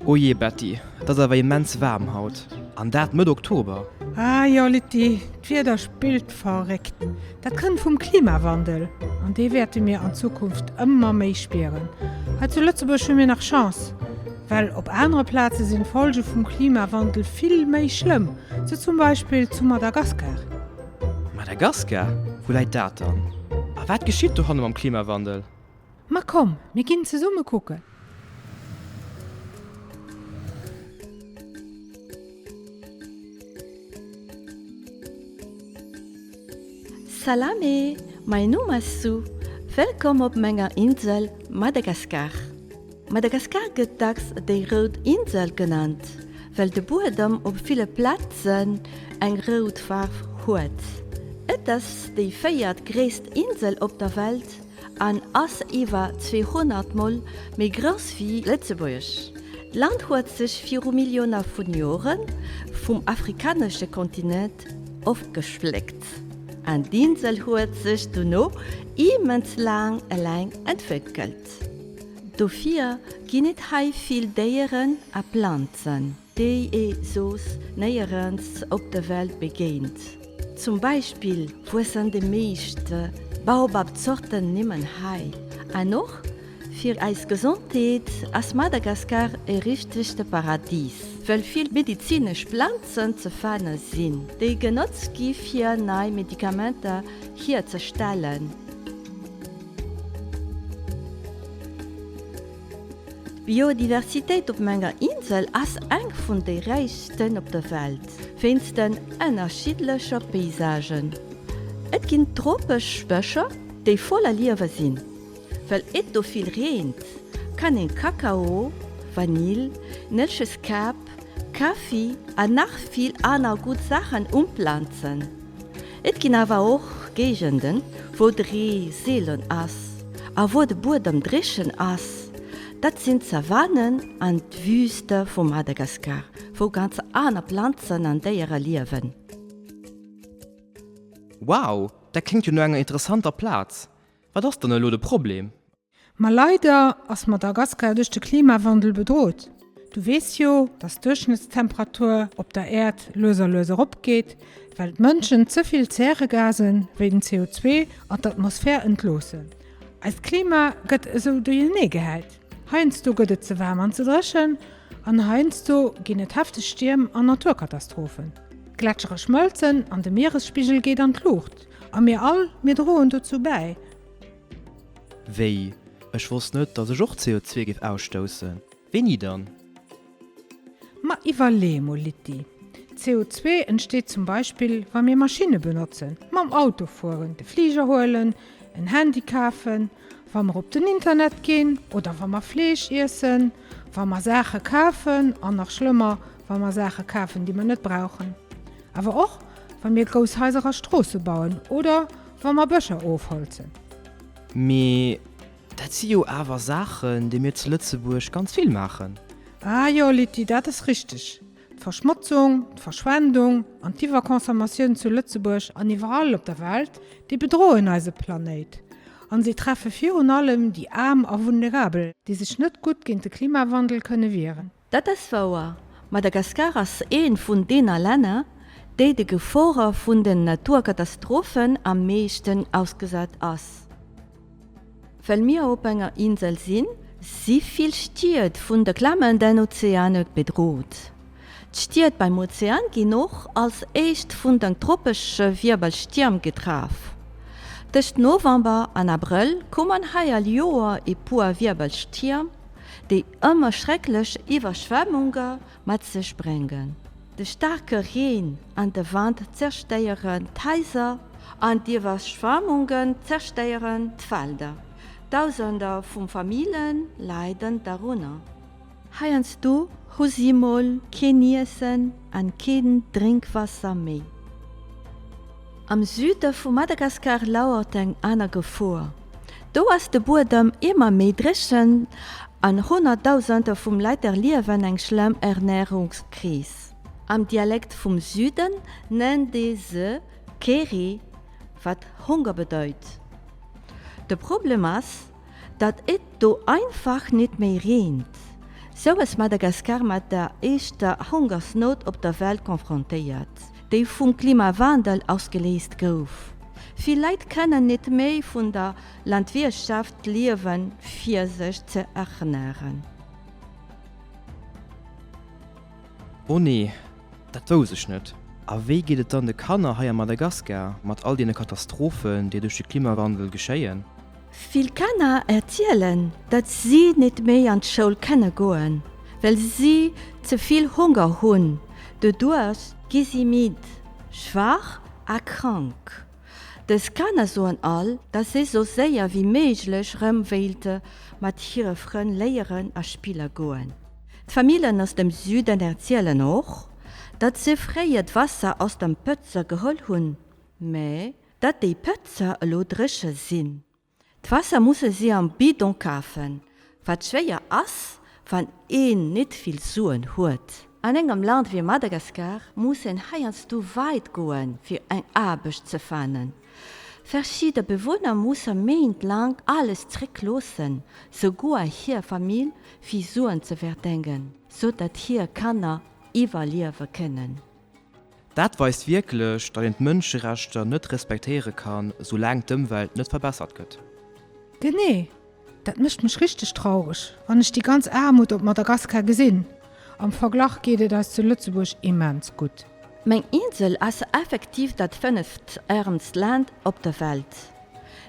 O jee Betty, et ass awer immens waarm haut, an dat Mëtt Oktober. Ah jo Litty, d'Wieder spillt verréckt. Dat kënnt vum Klimawandel, an dee wäerte mir an Zukunft ëmmer méi spieren. Hei zu Lëtzebuerg hu mir nach Chance, well op anere Plaze sinn d'Folge vum Klimawandel vill méi schlëmm, sou zum Beispill zu Madagaskar. Madagaskar? Wou läit dat dann? A wat geschitt dohanne mam Klimawandel? Ma komm, mir ginn zesumme kucken. Salame, mein Numm ass Sue. Wëllkomm op menger Insel Madagaskar. Madagaskar gëtt dacks déi rout Insel genannt, well de Buedem op ville Plazen eng rout Faarf huet. Et ass déi véiert gréisst Insel op der Welt an ass iwwer 200 Mol méi grouss wéi Lëtzebuerg. D'Land huet sech viru Millioune vun Jore vum afrikanesche Kontinent ofgespléckt an d'Insel huet sech dono immens laang eleng entwéckelt. Dofir ginn et hei vill Déieren a Planzen, déi ee soss néierens op der Welt begéint. Zum Beispill wuessen déi meescht Baobab-Zorten nëmmen hei. An och fir eis Gesondheet ass Madagaskar e richtegt Paradis, well vill medezinesch Planzen ze fanne sinn, déi genotzt gi fir nei Medikamenter hierzestellen. D'Biodiversitéit op menger Insel ass eng vun de räichsten op der Welt, wéinst den ënnerschiddlecher Paysagen. Et ginn tropesch Bëscher, déi voller Liewe sinn. Well et do vill reent, kann een Kakao, Vanill, Nëlcheskäpp, Kaffi an nach vill aner gutt Saachen unplanzen. Et ginn awer och Géigenden, wou de Ree seelen ass a wou de Buedem dréchen ass. Dat sinn d'Savannen an d'Wüste vu Madagaskar, wou ganz aner Planzen an Déiere liewen. Wow, dat kléngt jo no enger interessanter Plaz. Wat ass dann elo de Problem? Ma leider ass Madagaskar duerch de Klimawandel bedrot. Du weess jo, dass d'Duerchschnëttstemperatur op der Äerd lues a lues eropgeet, well d'Mënschen ze vill Zäregasen, wéi den CO2, an d'Atmosphär entloossen. Eist Klima gëtt esou duerjernee gehäit. Heiansdo gëtt et ze waarm an ze dréchen an heiansdo ginn et hefteg Stierm an Naturkatastrophen. D'Gletschere schmëlzen an de Mieresspigel geet an d'Luucht. A mir all, mir droen dozou bäi. Wéi? Ech wosst net, dass ech och CO2 géif ausstoussen. Wéini dann? Ma iwwerlee mol, Litty. CO2 entsteet zum Beispill, wa mir Maschinne benotzen, mam Auto fueren, de Fliger huelen, en Handy kafen, wa mer op den Internet ginn oder wa mer Fleesch iessen, wa mer Saache kafen an nach schlëmmer, wa mer Saache kafen, déi mer net brauchen. Awer och, wa mir grouss Haiser a Stroosse bauen oder wa mer Bëscher ofholzen. Mee dat si jo awer Saachen, déi mir zu Lëtzebuerg ganz vill maachen. Ah jo, Litty, dat ass richteg. D'Verschmotzung, d'Verschwendung an d'Iwwerconsommatioun zu Lëtzebuerg an iwwerall op der Welt, déi bedroen eise Planéit. An si treffe virun allem déi Aarm a Vulnerabel, déi sech net gutt géint de Klimawandel kënne wieren. Dat ass wouer. Madagaskar ass eent vun deene Länner, déi de Gefore vun den Naturkatastrophen am meeschten ausgesat ass. Well mir op enger Insel sinn, si vill Stied vun de klammenden Ozeane bedrot. D'Stied beim Ozean ginn och als éischt vun den tropesche Wierbelstierm getraff. Tëscht November an Abrëll kommen hei all Joer e puer Wierbelstierm, déi ëmmer schrecklech Iwwerschwemmunge mat sech bréngen. De staarke Reen an de Wand zerstéieren d'Haiser an d'Iwwerschwemmungen zerstéieren d'Felder. Dausender vu Famille leiden dorunner. Heiansdo hu si mol keen Iessen an keen Drénkwaasser méi. Am Süde vu Madagaskar lauert eng aner Gefor. Do ass de Buedem ëmmer méi dréchen an Honnertdausende vum Leit erliewen eng schlëmm Ernärungskris. Am Dialekt vum Süden nennt ee se Keri, wat Honger bedeit. De Problem ass, datt et do einfach net méi reent. Sou ass Madagaskar mat der éischter Hongersnout op der Welt konfrontéiert, déi vum Klimawandel ausgeléist gouf. Vill Leit kënnen net méi vun der Landwirtschaft liewen, fir sech ze ernären. Oh nee, dat wousst ech net. A wéi geet et dann de Kanner hei a Madagaskar mat all deene Katastrophen, déi duerch de Klimawandel geschéien? Vill Kanner erzielen, datt si net méi an d'Schoul kënne goen, well si ze vill Honger hunn. Doduerch gi si midd, schwaach a krank. Dës Kanner soen all, datt si sou séier wéi méiglech rëm wéilte mat hire Frënn léieren a spille goen. D'Famillen aus dem Süden erzielen och, datt si fréier d'Wasser aus dem Pëtzer geholl hunn, mä Datt déi Pëtzer elo dréche sinn. D'Waasser musse si am Bidon kafen, wat schwéier ass, wann een nit vill Suen huet. An engem Land wéi Madagaskar muss een heiansdo weit goen, fir eng Aarbecht ze fannen. Verschidde Bewunner musse Méint laang alles zréckloossen, souguer hir Famill, fir Suen ze verdéngen, sou datt hir Kanner iwwerliewe kënnen. Dat weist wierklech, datt een d'Mënscherechter net respektéiere kann, soulaang d'Ëmwelt net verbessert gëtt. Genee! Dat mécht mech richteg traureg, wann ech déi ganz Aarmut op Madagaskar gesinn. Am Verglach geet et eis zu Lëtzebuerg immens gutt. Meng Insel ass effektiv dat fënneft äermst Land op der Welt.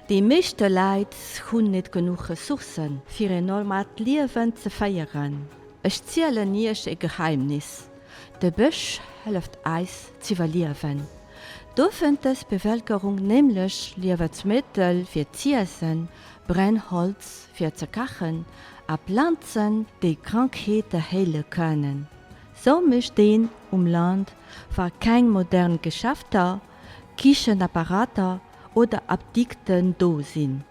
Déi meeschte Leit hunn net genuch Ressourcen, fir en normaalt Liewen ze féieren. Ech zielen iech e Geheimnis, De Bësch hëlleft eis z'iwwerliewen. Do fënnt dës Bevëlkerung nämlech Liewensmëttel fir z'iessen, Brennholz fir ze kachen a Planzen, déi Krankheete heele kënnen. Sou mécht een um Land, wa keng modern Geschäfter, Kichenapparater oder Apdikten do sinn.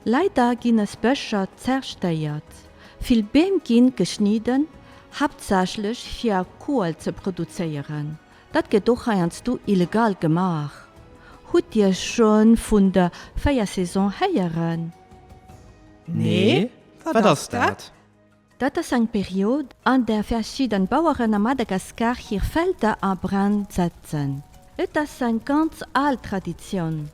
Leider ginn es Bëscher zerstéiert, vill Beem ginn geschnidden, haaptsächlech fir Kuel ze produzéieren. Dat gëtt och heiansdo illegal gemaach. Hutt Dir schonn vun der Feiersaison héieren? Nee, wat ass dat? Dat ass eng Period, an där verschidden Baueren a Madagaskar hir Felder a Brand setzen. Et ass eng ganz al Traditioun.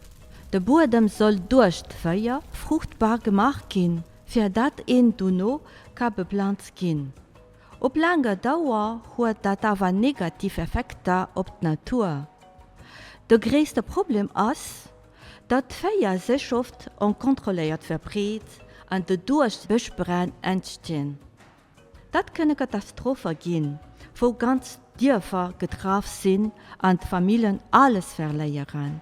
De Buedem soll duerch d'Feier fruchtbar gemaach ginn, fir dat een dono ka beplantz ginn. Op laanger Dauer huet dat awer negativ Effekter op d'Natur. De gréisste Problem ass, datt d'Feier sech oft onkontrolléiert verbreet an doduerch Bëschbränn entstinn. Dat kënne Katastrophe ginn, wou ganz Dierfer getraff sinn an d'Famillen alles verléieren.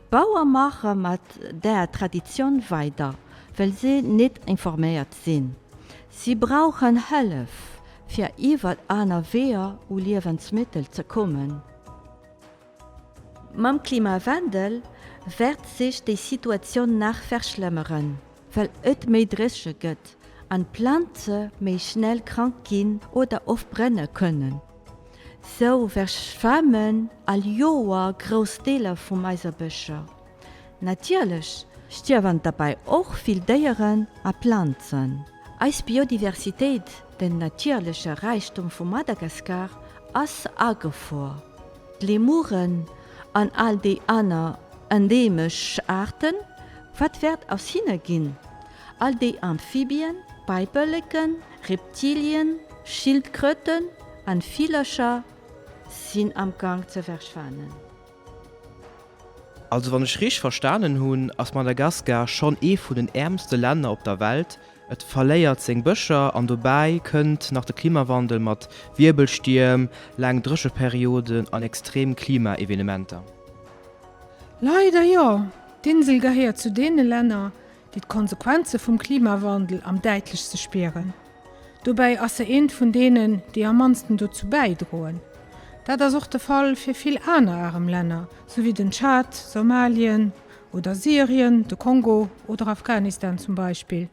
D'Bauer maache mat där Traditioun weider, well si net informéiert sinn. Si brauchen Hëllef, fir iwwer aner Weeër u Liewensmëttel ze kommen. Mam Klimawandel wäert sech déi Situatioun nach verschlëmmeren, well et méi dréche gëtt an d'Planze méi schnell krank ginn oder ofbrenne kënnen. Sou verschwemmen all Joer grouss Deeler vum eiser Bëscher. Natierlech stierwen derbäi och vill Déieren a Planzen. Eis Biodiversitéit, den natierleche Räichtum vu Madagaskar, ass a Gefor. D'Lemuren an all déi aner endeemesch Aarten, wat wäert aus hinne ginn? All déi Amphibien, Päiperleken, Reptilien, Schildkröten an Villercher sinn am Gang ze verschwannen. Also wann ech richteg verstanen hunn, ass Madagaskar schonn ee vun den äermste Länner op der Welt. Et verléiert seng Bëscher an dobäi kënnt nach de Klimawandel mat Wierbelstierm, laang Drécheperioden an extrem Klimaevenementer. Leider jo! D'Insel gehéiert zu deene Länner, déi d'Konsequenze vum Klimawandel am däitlechste spieren. Dobäi ass se eent vun deenen, déi am mannsten dozou bäidroen. Dat ass och de Fall fir vill aner arem Länner, sou wéi den Tschad, Somalien oder Syrien, de Kongo oder Afghanistan zum Beispill.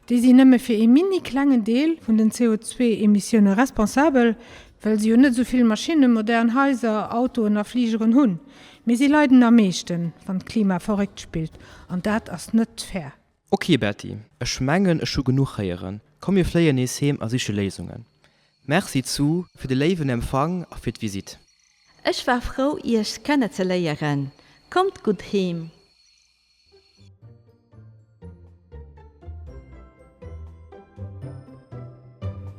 Déi sinn nëmme fir ee mini klengen Deel vun den CO2-Emissioune responsabel, well se jo net esou vill Maschinnen, modern Haiser, Autoen a Fligeren hunn. Mee si leiden am meeschten, wann d'Klima verréckt spillt, an dat ass net fair. Ok Betty, ech mengen ech hu genuch héieren. Komm mir fléien nees heem a siche Léisungen. Merci Zu fir de léiwen Empfang a fir d'Visitt. Ech war frou iech kennezeléieren. Kommt gutt heem.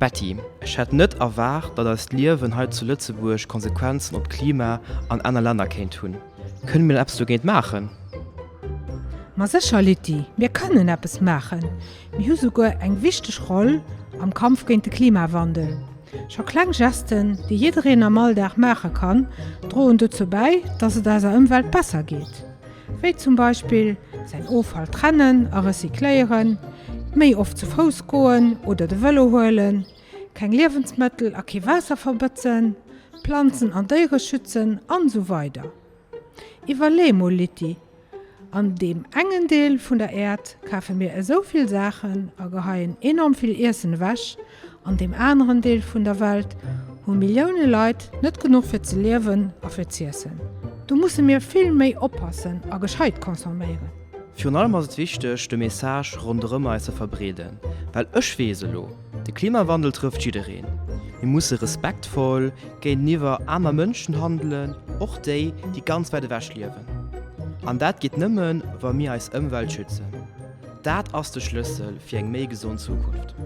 Betty, Ech hätt net erwaart, datt eist Liewen hei zu Lëtzebuerg Konsequenzen op d'Klima an aner Länner kéint hunn. Kënne mir dann eppes dogéint maachen? Ma sécher, Litty, mir kënnen eppes maachen. Mir hu souguer eng wichteg Roll am Kampf géint de Klimawandel. Scho kleng Gesten, déi jiddereen am Alldag maache kann, droen dozou bäi, datt et eiser Ëmwelt besser geet. Wéi zum Beispill säin Offall trennen a recycléieren, méi oft zu Fouss goen oder de Vëlo huelen, keng Liewensmëttel a kee Waasser verbëtzen, Planzen an Déiere schützen an esou weider. Iwwerlee mol Litty, an deem engen Deel vun der Äerd kafe mir esou vill Saachen a geheien enorm vill Iessen ewech, an deem aneren Deel vun der Welt hu Millioune Leit net genuch fir ze liewen a fir z'iessen. Do musse mir vill méi oppassen a gescheit consomméieren. Virun allem ass et wichteg, de Message ronderëm eis ze verbreeden, well ech weess elo, De Klimawandel trëfft jiddereen. Mir musse respektvoll géinteniwwer aner Mënschen handelen, och déi, déi ganz wäit ewech liewen. An dat geet nëmmen, wa mir eis Ëmwelt schützen. Dat ass de Schlëssel fir eng méi gesond Zukunft.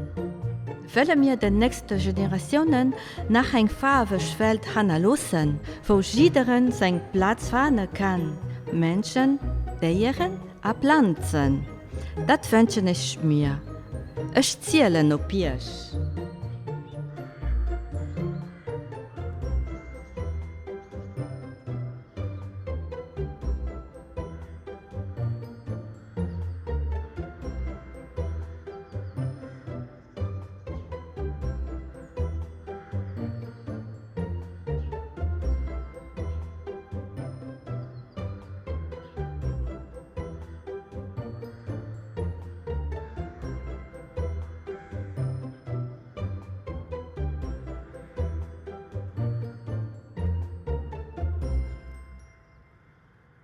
Wëlle mir den nächste Generatiounen nach eng faarweg Welt hannerloossen, wou jidderen seng Plaz fanne kann, Mënschen, Déieren a Planzen? Dat wënschen ech mir. Ech zielen op Iech.